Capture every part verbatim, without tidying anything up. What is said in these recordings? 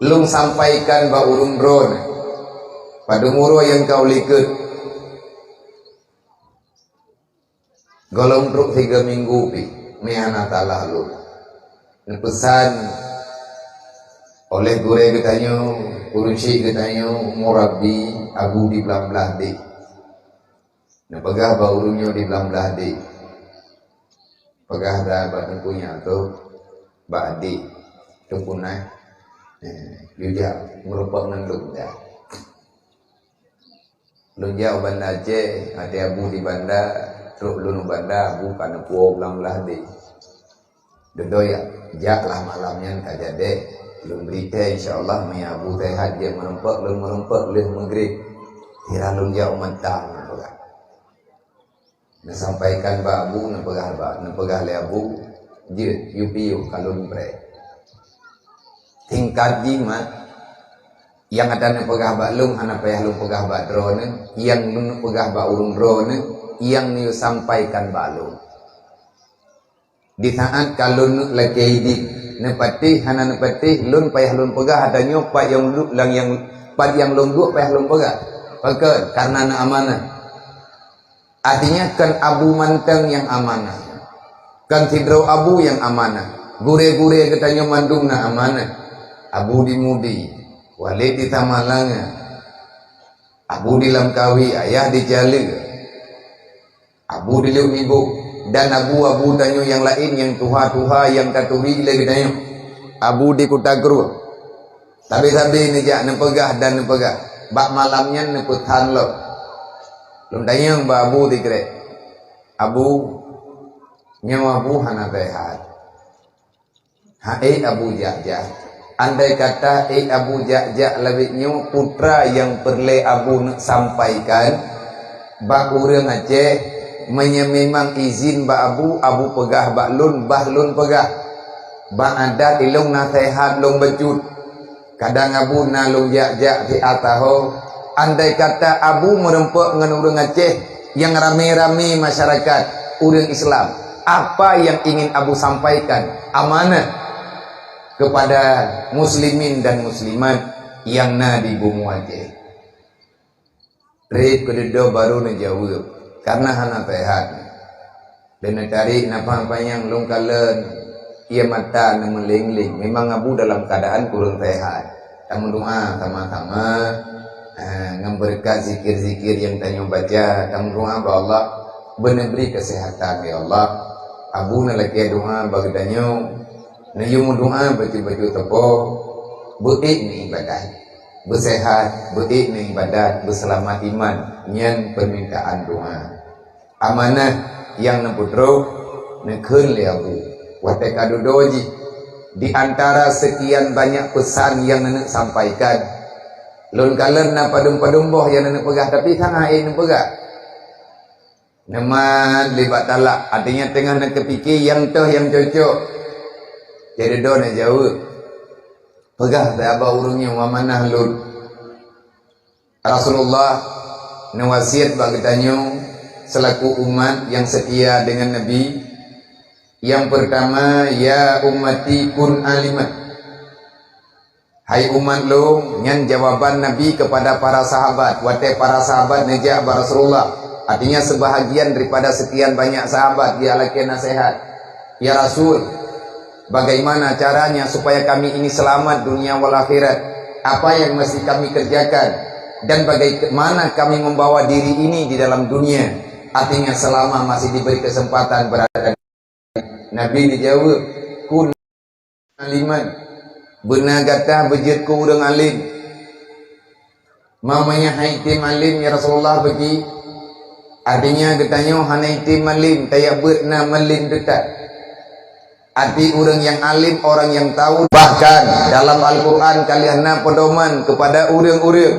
Lôn sampaikan bak ureuëng droeneuh, padum uroe nyang ka u likot. Gohlom trok siga minggu pih, meuhana salah lôn. Neupeusan oleh gurée geutanyoe, ureuëng syik geutanyoe, murabi, Abu di Blang Blaih deh. Neupeugah bak ureuëng nyoe di Blang Blaih deh. Peugah dah bak teungku nyan tu, bak adik, teungku nyan. Eh, yue jak meurumpok ngon lôn dah. Lôn jak u Banda Aceh, até Abu di Banda, trok lôn u Banda, Abu ka neupuwoe u Blang Blaih deh. Dudoe jak, jaklah malam nyan ka jadeh. Lôn bri thèe, insya Allah, meunyo Abu sehat jeuet meurumpok, lôn meurumpok lheueh meugrib. Sira lôn jak u Matang, neupeugah. Neusampaikan bak Abu, neupeugah bak, neupeugah lé Abu, jeuet, yue piôh ka lôn preh. Singkat jih mat, nyang ata neupeugah bak lôn hana payah lôn peugah bak droeneuh, nyang lôn peugah bak ureuëng droeneuh, nyang neuyue sampaikan bak lôn. Di saat ka lôn lakée idin, neupatéh hana neupatéh, lôn payah lôn peugah ata nyoe pat nyang lu-, lam nyang, pat nyang lôn duek payah lôn peugah. Pakon? Kareuna na amanah. Artinya, kon Abu mantong nyang amanah. Kon sidroe Abu nyang amanah. Gurée-gurée geutanyoe mandum na amanah. Abu di Mudi, Walid di Samalanga, Abu di Lamkawi, Ayah di Caleue, Abu di Lhok Nibôk, dan abu-abu tanyoe nyang laén nyang tuha-tuha nyang taturi lé geutanyoe. Abu di Kuta Krueng. Sabe-sabe neujak neupeugah dan neupeugah. Bak malam nyan neupeusan lom. Lôn tanyong bak Abu sikrek, "Abu, nyoe Abu hana sehat." "Ha, ék Abu jak-jak." Andai kata ék Abu jak-jak lawét nyoe, peue nyang peureulée Abu neuk sampaikan bak ureuëng Aceh, meunyoe memang izin bak Abu, Abu peugah bak lôn, bah lôn peugah. Bak adat ilong na sehat lôn bacut. Kadang Abu na lôn jak-jak siat saho. Andai kata Abu meurumpok ngon ureuëng Aceh nyang ramé-ramé masyarakat ureuëng Islam, apa yang ingin Abu sampaikan amanah kepada muslimin dan muslimat nyang na di bumoe Aceh? Trép keu dudoe barô neujaweueb, "Kareuna hana sehat." Lheueh neutarek nafah panyang lôn kalon, ie mata neumeuléng-léng. Memang Abu dalam keuadaan kureueng sehat. Tameudoá sama-sama, eh, ngon beureukat zikir-zikir nyang tanyoe baca, tameudoá bak Allah, beuneubri keuseuhatan, ya Allah. Abu neulakée doá bak geutanyoe, neuyue meudoá bacut-bacut sapo, beu-ék neuibadat. Beuseuhat, beu-ék neuibadat, beuseulamat iman, nyan peumintaan doá. Amanah nyang neupeutrok neukheun lé Abu. Watée ka dudoe jih, di antara seukian banyak peusan nyang neuneuk sampaikan, lôn kalon na padum-padum boh nyang neuneuk peugah, tapi hana ék neupeugah. Neumat lé bak talak, artinya teungoh neukeupike nyang toh nyang cocok. Jadi dudoe neujaweueb. Peugah sahabat ureuëng nyoe, "Amanah lôn." Rasulullah neuwasiet bak geutanyoe seulaku umat nyang seutia deungon Nabi. Nyang peurtama, "Ya ummati kun aliman." Hai umat lôn, nyan jawaban Nabi keupada para sahabat. Watée para sahabat neujak bak Rasulullah, artinya seubahagian daripada seukian banyak sahabat geulakée naseuhat, "Ya Rasul, bagaimana caranya supaya kami ini selamat dunia wal akhirat? Apa yang mesti kami kerjakan? Dan bagaimana kami membawa diri ini di dalam dunia?" Artinya selama masih diberi kesempatan berada. Nabi neujaweueb, "Kun aliman." Beuna gata beujeuet keu ureuëng alim. Mamanya hai tem alim, ya Rasulullah, bagi. Artinya geutanyoe hana item alim, tajak beuet na malim teutab. Arti ureuëng nyang alim, orang yang tahu. Bahkan dalam Al-Quran ka lheueh na pedoman kepada ureuëng-ureuëng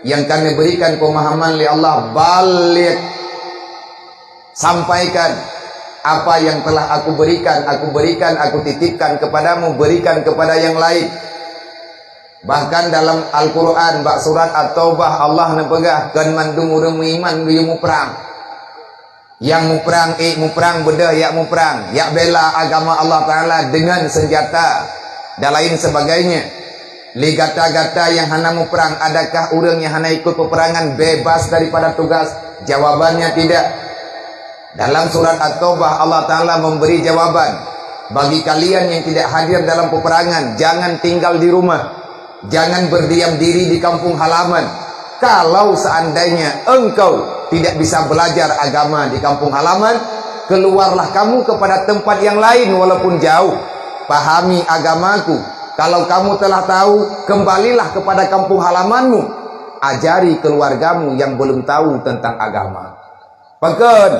nyang ka neuberikan pemahaman lé Allah, "Baligh, sampaikan apa yang telah Aku berikan, Aku berikan, Aku titipkan kepadamu, berikan kepada yang lain." Bahkan dalam Al-Quran, bak surat At-Taubah, Allah neupeugah, "Kon mandum ureuëng meuiman geuyue muprang." Nyang muprang, ék muprang, beudôh jak muprang, jak bela agama Allah Taala deungon seunjata dan lain sebagainya. Lé gata-gata nyang hana muprang, adakah ureuëng nyang hana ikut peperangan bebas daripada tugas? Jawabannya tidak. Dalam surat At-Taubah, Allah Ta'ala memberi jawaban, bagi kalian yang tidak hadir dalam peperangan, jangan tinggal di rumah. Jangan berdiam diri di kampung halaman. Kalau seandainya engkau tidak bisa belajar agama di kampung halaman, keluarlah kamu kepada tempat yang lain walaupun jauh. Pahami agamaku. Kalau kamu telah tahu, kembalilah kepada kampung halamanmu. Ajari keluargamu yang belum tahu tentang agama. Pakon?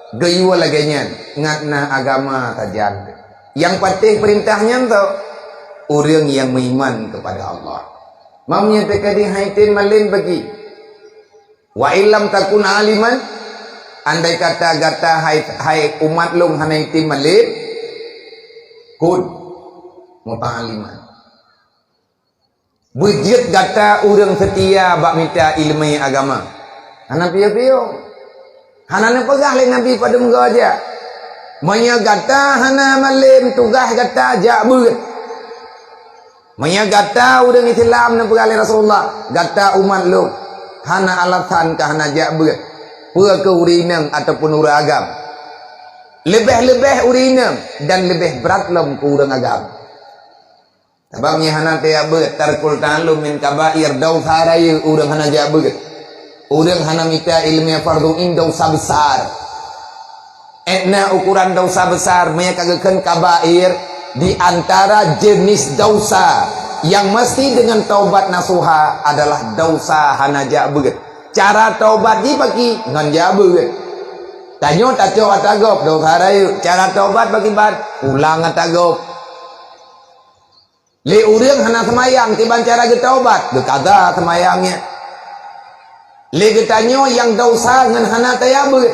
Geuyue lagée nyan, ngat na agama sajan. Nyang patéh peurintah nyan tu, ureuëng nyang meuiman kepada Allah. Mam nyang teuka di hai tem malem bagi. Wa illam takun aliman, andai kata gata hai, hai umat lôn hana item malem, kun muta'alliman. Beujeuet gata ureuëng seutia bak mita iéleumé agama. Hana piôh-piôh. Hana neupeugah lé Nabi padum goe jak. Meunyoe gata hana malem tugaih gata jak beuet. Meunyoe gata ureuëng Islam neupeugah lé Rasulullah, gata umat lôn, hana alasan ka hana jak beuet. Peue keu ureuëng inong ataupun ureuëng agam. Leubeh-leubeh ureuëng inong dan leubeh brat lom keu ureuëng agam. Sabab nyang hana tajak beuet, tarkul ta'allum min kabair, dausa rayeuk ureuëng hana jak beuet. Ureuëng hana mita iéleumé fardhu ain dausa besar. Ék na ukuran dausa besar, meunyoe ka geukheun kabair, di antara jenis dausa yang mesti dengan taubat nasuha adalah dausa hana jak beuet. Cara taubat jih bagi ngon jak beuet. Tanyoe tacok ata gob dausa rayeuk, cara taubat bagi ban pulang ata gob. Lé ureuëng hana seumayang kiban cara geutaubat, geukaza seumayang nyan. Lé geutanyoe nyang dausa ngon hana tajak beuet,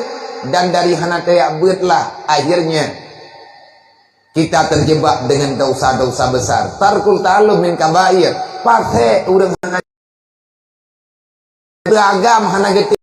dan dari hana tajak beuet lah akhirnya kita terjebak dengan dausa-dausa besar. Tarkul ta'allum min kabair. Pasék ureuëng hana Beragam hana geutem.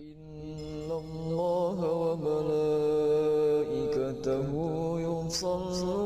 إن الله وملائكته يصلون